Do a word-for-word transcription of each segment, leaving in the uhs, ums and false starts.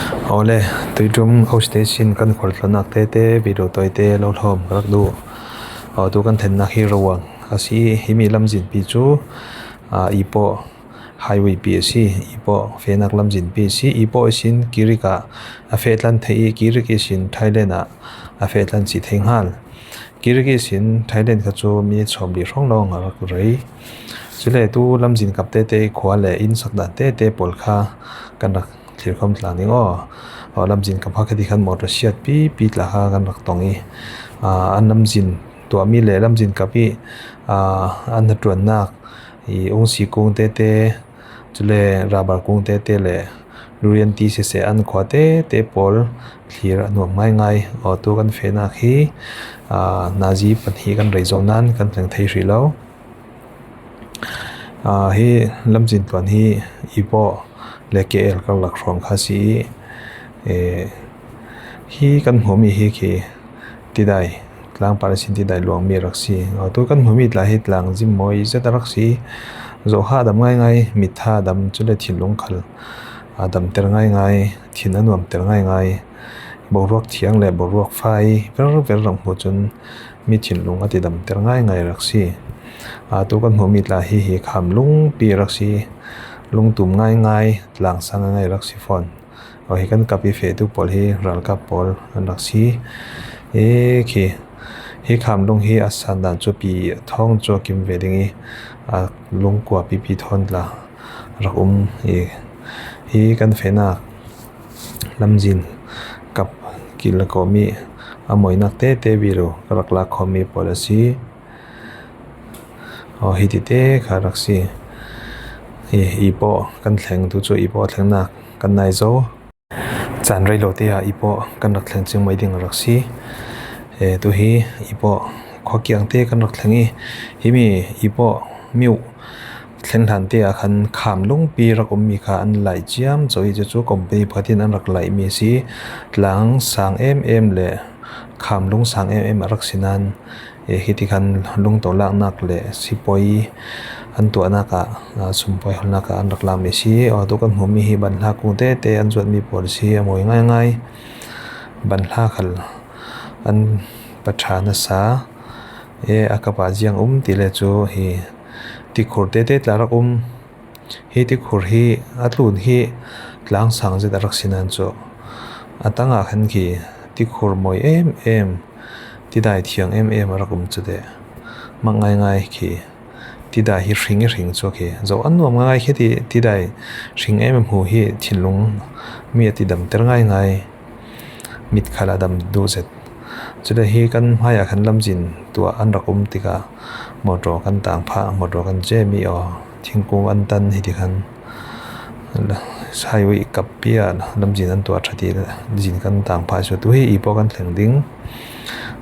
Awle, Tuiṭum Outstation kan khualtlawnnak tete video tawite lo hlawm ka rak duh. Aw, tu kan thlennak hi Rowang a si. Himi lamzinpi cu, aa, Ipoh highway pi a si. Ipoh fehnak lamzinpi a si. Ipoh ihsin Kirik ah a feh tlan theih i, Kirik ihsin Thailand ah a feh tlan si thei hngal. Kirik ihsin Thailand kha cu minit sawmli hrawng lawng a rak rei. Cule tu lamzin kap tete i khua le inn sak dan tete pawl kha kan rak thlirkhawm tlang ding aw. Aw, lamzin kap kha khati khan motor siat pipi tla kha kan rak tong i, aa, an lamzin tuahmi le lamzin kap i, aa, an hnaṭuannak i ungsi kung tete, cule rubber kung tete le durian ti siseh an khua tete pawl thlir a nuam ngaingai. Aw, tu kan fehnak hi, aa, nazi pahnih kan rei zo nain kan thleng thei hrih lo. Aa, hi lamzin tluan hi Ipoh le K L karlak hrawng kha si i, e, hi kan hmuhmi hi khi Tidai, tlang par ihsin Tidai luangmi a rak si. Aw, tu kan hmuhmi tla hi tlang zim mawi zet a rak si. Zohha a dam ngaingai, mitha a dam, cule thinlung khal a damter ngaingai, thin a nuamter ngaingai. Boruak thiang le boruak fai verver rak hmuh cun mi thinlung a tidamter ngaingai rak si. Aa, tu kan hmuhmi tla hi, hi kham lungpi rak si, lungtum ngaingai, tlang sang ngaingai rak si fawn. Aw, hi kan kap i fehtu pawl hi ralkap pawl an rak si. E, khi, hi kham lung hi a san dan cu pi thawng cu a kim ve ding i, a lungkua pipi thawn tla rak um i, hi kan fehnak lamzin kap kil kawm i a mawinak tete viru ka rak lak khawmmi pawl a si. Aw, hi tite kha rak si. I, Ipoh kan thleng, tu cu Ipoh thlengnak kan nai zo. Caan rei lo te ah Ipoh kan rak thleng cingmai ding a rak si. E, tu hi Ipoh khuakiang te kan rak thleng i, himi Ipoh miu thleng hlan te ah khan kham lungpi rak ummi kha an laih ciamco i, cucu company pakhat in an rak laihmi a si. Tlang sang em em le kham lung sang em em a rak si nain, e, hiti khan lungto laknak le sipuai an tuahnak ah, aa, sumpuai holhnak ah an rak lakmi a si. Aw, tu kan hmuhmi hi banhla kung tete an zuatmi pawl a si, a mawi ngaingai. Banhla khal an paṭha nasa, e, a kap ah ziang um ti le cu hi tikhur tete tla rak um. Hi tikhur hi a tlun hi tlang sang zet a rak si nain cu a tang ah khan khi tikhur mawi em em, tidai thiang em em a rak um cu teh mak ngaingai khi tidai hi hring i hring cu khi zo an nuam ngaingai khi ti, tidai hring em em hmu hi thinlung mi a tidamter ngaingai. Mit khal a dam duh zet. Cule hi kan hmai ah khan lamzin tuah an rak um tikah motor kan tang phah, motor kan cem i aw, thingkung an tan hi ti khan highway kap pi ah lamzin an tuah ṭha ti zin kan tang phah cu tu hi Ipoh kan thleng ding.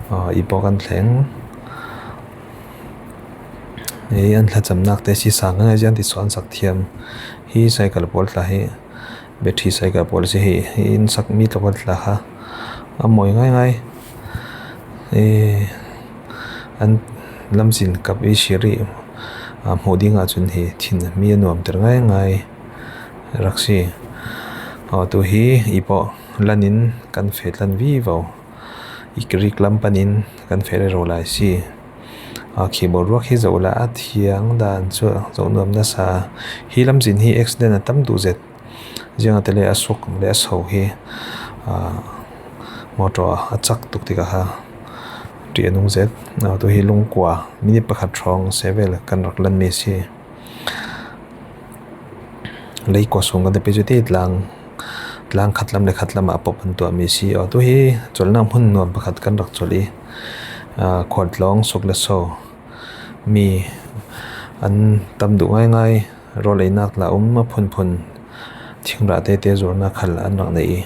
Aw, Ipoh kan thleng. Ei, an thlacamnak te si sang ngaingai ziang ti suan sak thiam. Hi cycle pawl tla hi, battery cycle pawl si hi, hi in sak mi tlawpal tla kha a mawi ngaingai. Ei, an lamzin kap i siri, a, hmuh ding ah cun hi thin mi a nuamter ngaingai rak si. Aw, tu hi Ipoh lan in kan feh tlan vivo. I Kirik lam panin kan feh rero lai si. A, khi boruak hi zoh la a thiang dan cu zoh nuam nasa. Hi lamzin hi accident a tam duh zet. Ziangahtile a suk le a so hi, a, motor a cak tuk tikah kha ṭih a nung zet. A, tu hi lungkua minit pakhat hrawng sevel kan rak lanmi si. Leikua sung kan ti pei cu ti tlang, tlang khatlam le khatlam ah pop an tuahmi si. Aw, tu hi colhnak hmun nuam pakhat kan rak colh i, aa, khualtlawng suk le so mi an tam duh ngaingai. Rawl einak tla um a phunphun, thingrah tete zuarnak khal an rak nei i,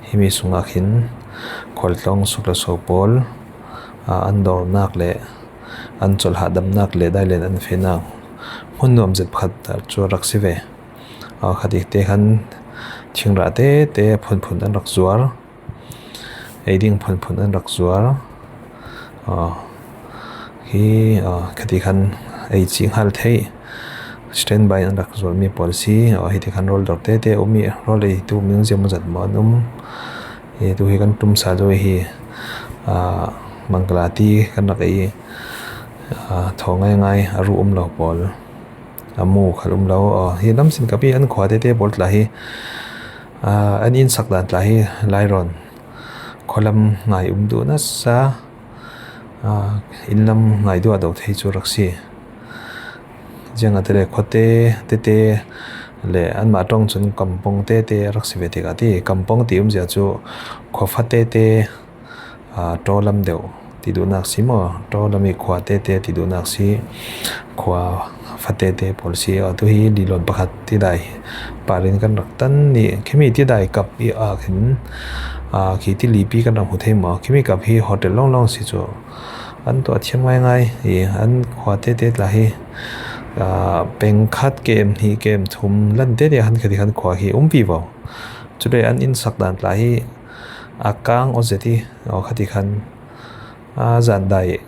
himi sungah khin khualtlawng suk le so pawl, aa, an dawrnak le an colh hahdamnak le dailen an fehnak hmun nuam zet pakhat cu a rak si ve. Aa, khatikte khan thingrah tete phunphun an rak zuar, ei ding phunphun an rak zuar. Aa, hi, aa, khati khan ei cih hngal theih, standby an rak zual mi pawl si. Aw, hiti khan rawl dawr tete um i, rawl ei tu um ding ziam maw zat maw an um. Hi tu hi kan tum sa zo hi, ah, Mangkala ti kan rak ei, ah, thaw ngaingai a ru um lo pawl. A mu khal um lo. Aw, hi lam sin kap hi an khua tete pawl tla hi, ah, an inn sak dan tla hi lai rawn. Khualam ngai um duh nasa, ah, inn lam ngai duah do thei chu rak si. Ziang a te le khuate tete le anmah ṭawng chun kampawng tete rak si ve tikah ti. Kampawng ti um zia chu khua fa tete, ah, ṭaw lam deuh ti duhnak si maw? Ṭaw lam i khua tete ti duhnak si, khua fa tete pawl si. Aw, tu hi lilawn pakhat tidai parin kan rak tan ni. Khimi tidai kap i a khin, ah, khi ti lipi kan rak hmu thei maw? Khimi kap hi hotel lawnglawng si chu an tuah thiam ngaingai i, an khua tete tla hi, ah, peng khat kem hnih kem thum lan tete han khati khan khua hi um vivo. Chule an inn sak dan tla hi a kang aw zet i, aw khati khan, a, zan dai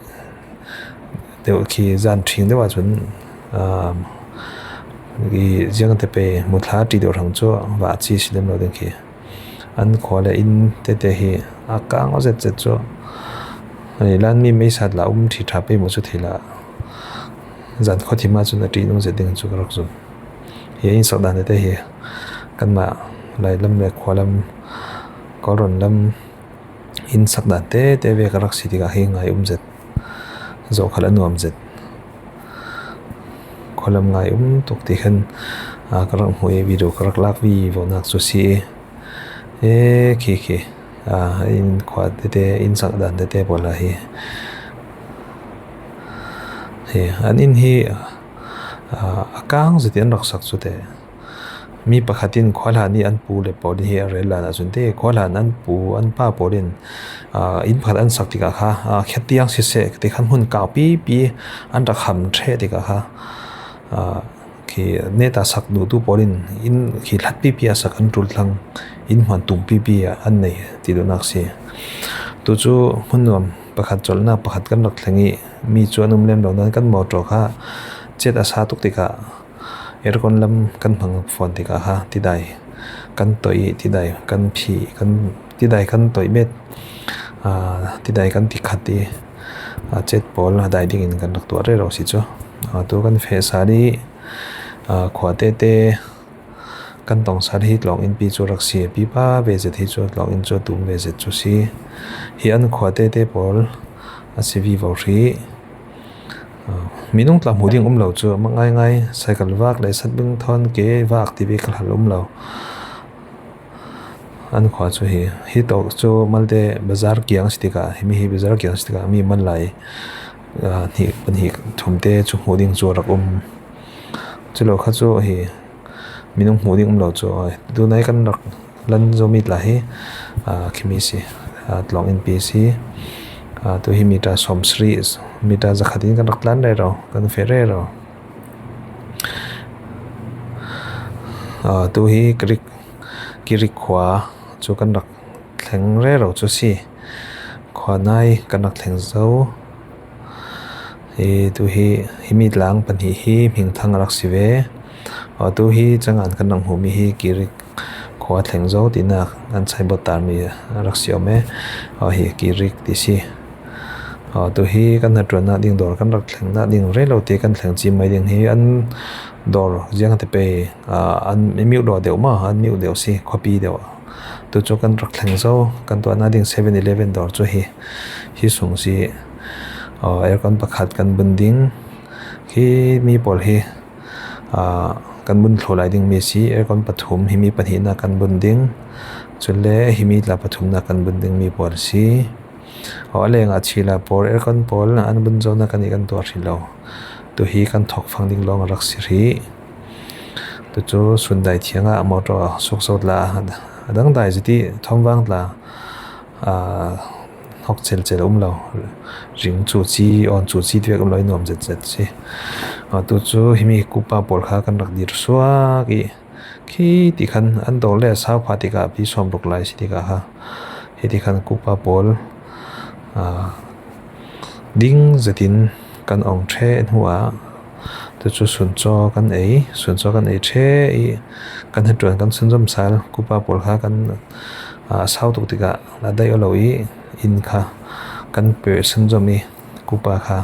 deuh khi zan ṭhing deuh ah chun, a, i ziang te pe muthla ṭi deuh hrang chu vah chi si lem lo ding khi an khua le inn tete hi a kang aw zet zet chu. Ani lan mi meisa tla um ṭhi ṭha pei mu chu thei la zan khaw thim ah chun a ṭi nung zet ding chu ka rak zum. Hi a inn sak dan tete hi kanmah lai lam le khua lam, Kawlrawn lam inn sak dan tete ve ka rak si tikah hi ngai um zet. Zoh khal a nuam zet. Khualam ngai um tuk ti khan, a, ka rak hmu i video ka rak lak vivo nak chu si i. E, khi khi. A, inn khua tete, inn sak dan tete pawl a hi. Hi, an inn hi, a, a kang zet i an rak sak chu te. Mi pakhat in khuahlan i an pu le pawl hi a rel lan ah chun te, khuahlan an pu, an pa pawl in, a, inn pakhat an sak tikah kha, a, khatiang siseh, ti khan hmun kau pipi an rak ham ṭheh tikah kha, a, khi neta sak duhtu pawl in inn khi hlat pipi a sak an ṭul thlang, inn hmuan tum pipi a an nei ti duhnak si. Tu chu hmun nuam pakhat chawlhna pakhat kan rak thleng i, mi chu an um lem lo nan kan mawtaw kha chet a sa tuk tikah, aircon lam kan hmang fawn tikah kha, tidai kan tawih i, tidai kan phih, kan, tidai kan tawih met, a, tidai kan ti khat i, a, chet pawl a dai dingin kan rak tuah rero si chu. A, tu kan feh sal i, a, khua tete kan tawng sal hi tlawng inpi chu rak si a pipa ve zet hi chu tlawng in chu a tum ve zet chu si. Hi an khua tete pawl a si vivo hrih. A, minung tla hmuh ding um lo chu, a ngaingai, cycle vak leh satbing thawn ke vak ti ve kal hal um lo. An khua chu hi, hi tawh chu Malte bazar kiang si tikah, himi hi bazar kiang si tikah, mi man lai, a, hnih, pahnih thum te chu hmuh ding chu a rak um. Chu lo kha chu hi, minung hmuh ding um lo chu, a, tunai kan rak lan zo mi tla hi, a, khimi si, a, tlawng inpi si, a, tu hi meter sawmsarih, meter zakhat in kan rak tlan rero, kan feh rero. A, tu hi Kirik, Kirik khua chu kan rak thleng rero chu si. Khua nai kan rak thleng zo. Hi, tu hi, himi tlang pahnih hi hmingthang a rak si ve. Aw, tu hi changan kan rak hmuh mi hi Kirik khua thleng zo tinak an signboard tar mi a rak si awm e. Aw, hi Kirik ti si. Aw, tu hi kan hnaṭuanna ding dawr kan rak thlengna ding rei lo te kan thleng chim mai ding hi an dawr ziang te pei, a, an miuh dawr deuh maw, an miuh deuh si, khuapi deuh. Tu chu kan rak thleng zo, kan tuahna ding Seven Eleven dawr chu hi, hi sung si, aw, aircon pakhat kan bun ding. Khi mi pawl hi, a, kan bun thluh lai ding mi si, aircon pathum, himi pahnihna kan bun ding. Chule himi tla pathumna kan bun ding mi pawl si. Aw, a lengah chila pawl, aircon pawl an bun zona kan i kan tuah hrih lo. Tu hi kan thawk fang ding lawng a rak si hrih. Tu chu sun dai thiangah motor suk zo tla, a dang dai ziti thawmvang tla, a, hawk chelchel um lo. Ring chu chi, awn chu chi ti vek um lo, i nuam zet zet si. A, tu chu himi kupa pawl kha kan rak dir suak i. Khi ti khan an dawr le a sau phah tikah pi sawmruk lai si tikah kha. Hiti khan kupa pawl, a, ding zetin kan awng ṭheh hnuah Tu chu sunchaw kan ei, sunchaw kan ei ṭheh i, kan hnaṭuan kan sunzawm sal, kupa pawl kha kan, a, sau tuk tikah a daih aw lo i, inn kha kan pe sunzawm i, kupa kha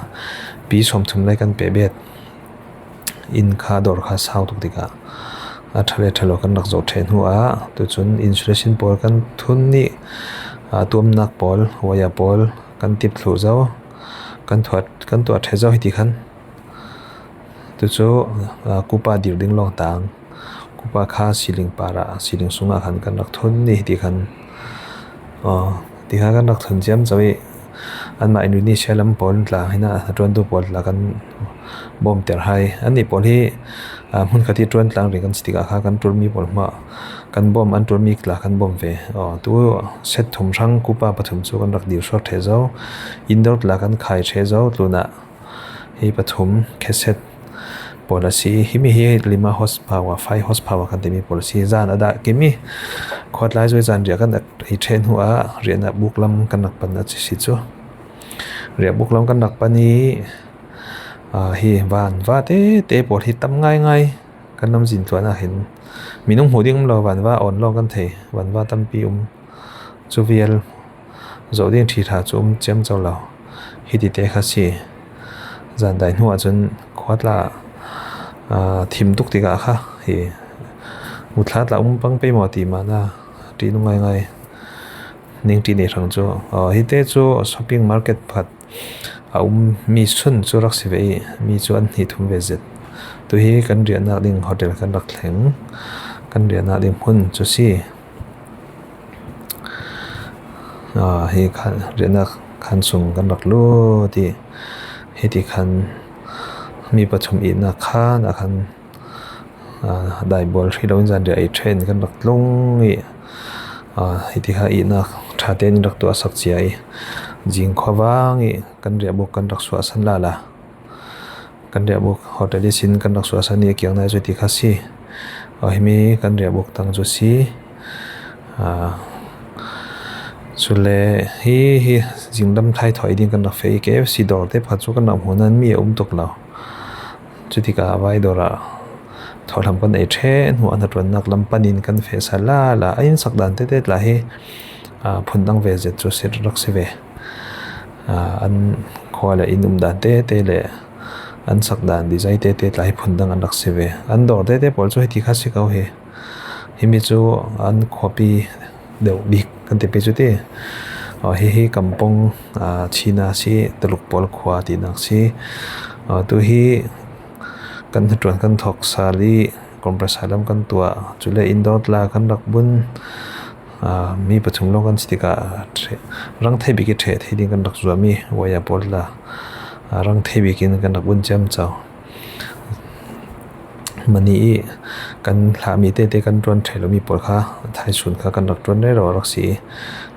pi sawmthum lai kan pe bet. Inn kha dawr kha sau tuk tikah a ṭha le ṭha lo kan rak zoh ṭheh hnuah, tu cun insulation pawl kan thun i, a, tuamnak pawl, wire pawl kan tip thluh zo, kan tuah, kan tuah ṭheh zo hi ti khan. Tu cu, aa, kupa dir ding lawng tang. Kupa kha ceiling parah, ceiling sungah khan kan rak thun i hi ti khan, aa, ti kha kan rak thun ciamco i, anmah Indonesia lam pawl tla, hinah hnaṭuantu pawl tla kan bawmter hai. Annih pawl hi, aa, hmunkhat i ṭuan tlang ring kan si tikah kha kan ṭulmi pawl hmah kan bawm, an ṭulmi tla kan bawm ve. Aw, tu set thum hrang kupa pathum cu kan rak dir suak ṭheh zo. Indoor tla kan khai ṭheh zo tlunah. Hi pathum, cassette pawl a si. Himi hi lima horsepower, five horsepower kan timi pawl a si. Zan a dah kim i, khuatlai zui zan riah kan rak i ṭheh hnuah riahnak buk lam kan rak pan a si cu. Riah buk lam kan rak pan i, aa, hi vanva tete pawl hi tam ngaingai. Kan lamzin tuahnak hin minung hmuh ding um lo, vanva awn lawng kan thei, vanva tampi um. Cu vial zoh ding ṭhi ṭha cu um ciamco lo. Hiti te kha si. Zan dai hnuah cun khuatla, aa, thim tuk tikah kha hi muthla tla um pang pei maw ti mah na ṭih nung ngaingai. Ning ṭih nih hrang cu, aa, hi te cu shopping market pakhat a um mi sun cu rak si ve i, mi cu an hnih thum ve zet. Tu hi kan riahnak ding hotel kan rak thleng, kan riahnak ding hmun cu si. Aa, hi khan riahnak khan sung kan rak lut i, hiti khan mi pathum itnak khan a khan, aa, daibual hrih loin zanriah ei ṭhen kan rak tlung i, aa, hiti kha itnak ṭha tein rak tuahsak cia i, zing khuavang i kan riahbuk kan rak suahsan lala. Kan riahbuk hotel ihsin kan rak suahsan i a kiang nai cu ti kha si. Aw, himi kan riahbuk tang cu si. Aa, cule hi, hi zinglam thaithawi ding kan rak feh i K F C dawr te pakhat cu kan rak hmuh nain mi a um tuk lo. Cutikah vai dawr ah thawhhlam kan ei ṭheh hnu a hnaṭuannak lam panin kan feh sal lala. A insak dan tete tla hi, aa, phundang ve zet cu si rak si ve. Aa, an khua le inn um dan tete le an sak dan design tete tla hi phundang an rak si ve. An dawr tete pawl cu hiti kha si ko hi. Himi cu an khuapi deuh bik kan timi cu ti. Aa, hi hi kampong, aa, China si, Tuluk pawl khua tinak si. Aa, tu hi kan hnaṭuan kan thawk sal i compressor lam kan tuah. Cule indoor tla kan rak bun. Aa, mi pathum lawng kan si tikah ṭhe-, rang thei bik i ṭheh thei ding kan rak zuam i wire pawl tla, aa, rang thei bik in kan rak bun ciamco. Mani i kan hlahmi tete kan ṭuan ṭheh lomi pawl kha thaisun kha kan rak ṭuan rero rak si i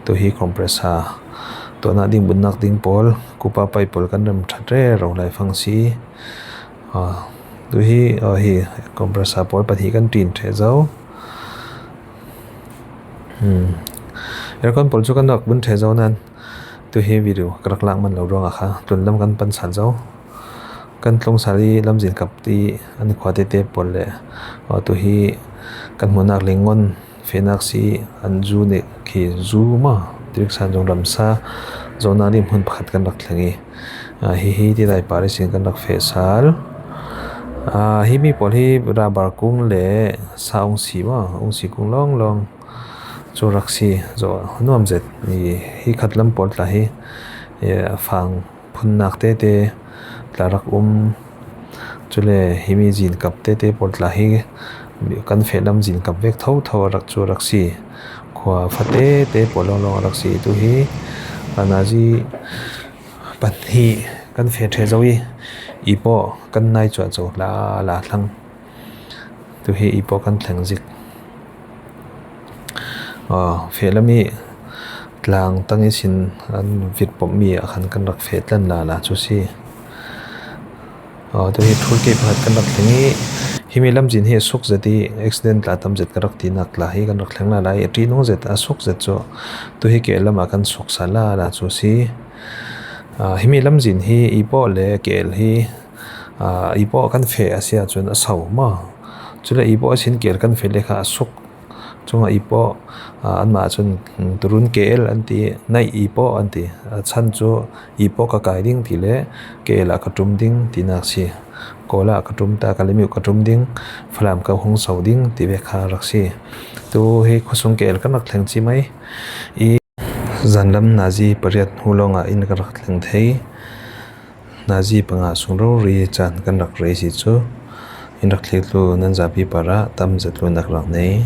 tu hi compressor tuahnak ding bunnak ding pawl kupa pai pawl kan rem ṭhat rero laifang si. Aa, tu hi, aa, hi compressor pawl pahnih kan ṭin ṭheh zo. Hmm. Aircon pawl cu kan rak bun ṭheh zo nain tu hi video ka rak lak man lo ruangah kha tlunlam kan pan sal zo. Kan tlung sal i lamzin kap i an khua tete pawl le, aw, tu hi kan hmuhnak Legaon fehnak si an zu nih khi zu maw, Tiriksan zong ramsa zohnak nih hmun pakhat kan rak thleng i, aa, hihi tidai par ihsin kan rak feh sal. Aa, himi pawl hi rubber kung le sa ung si maw, ung si kung lawnglawng cu rak si zo nuam zet. I, hi khat lam pawl tla hi, e, fang phunnak tete tla rak um. Cule himi zinkap tete pawl tla hi kan feh lam zinkap vek thotho a rak cu rak si. Khua fa tete pawl lawnglawng a rak si. Tu hi panazi pahnih kan feh ṭheh zo i, i pawh kan nai cuahco lala thlang. Tu hi i pawh kan thleng zik. Aa, feh lam i tlang tang ihsin an vit pomhmi ah khan kan rak feh tlan lala cu si. Aa, tu hi toolkit pakhat kan rak thleng i, himi lamzin hi a suk zet i accident tla tam zet ka rak tinak tla hi kan rak thleng lala i a ṭihnung zet a suk zet cu tu hi keh lam ah kan suk sal lala cu si. Aa, himi lamzin hi i pawh le keh hi Aa, i pawh kan feh a si ahcun a so maw? Cule i pawh a sin kel kan feh le kha a suk. Cungah i pawh, aa, anmah cun, mm, turun kel an ti, naih i pawh an ti. A chan cu i pawh ka kai ding ti le kel ah ka ṭum ding tinak si. Kawl ah ka ṭum ta, ka limiu ka ṭum ding, Falam ka hung so ding ti ve kha rak si. Tu hi khuasung kel kan rak thleng ci mai. I zanlam nazi pariat hnu lawngah in kan rak thleng thei. Nazi panga sung rori caan kan rak rei si cu, in rak thlek tlu nan zapi parah tam zet lunak rak nei.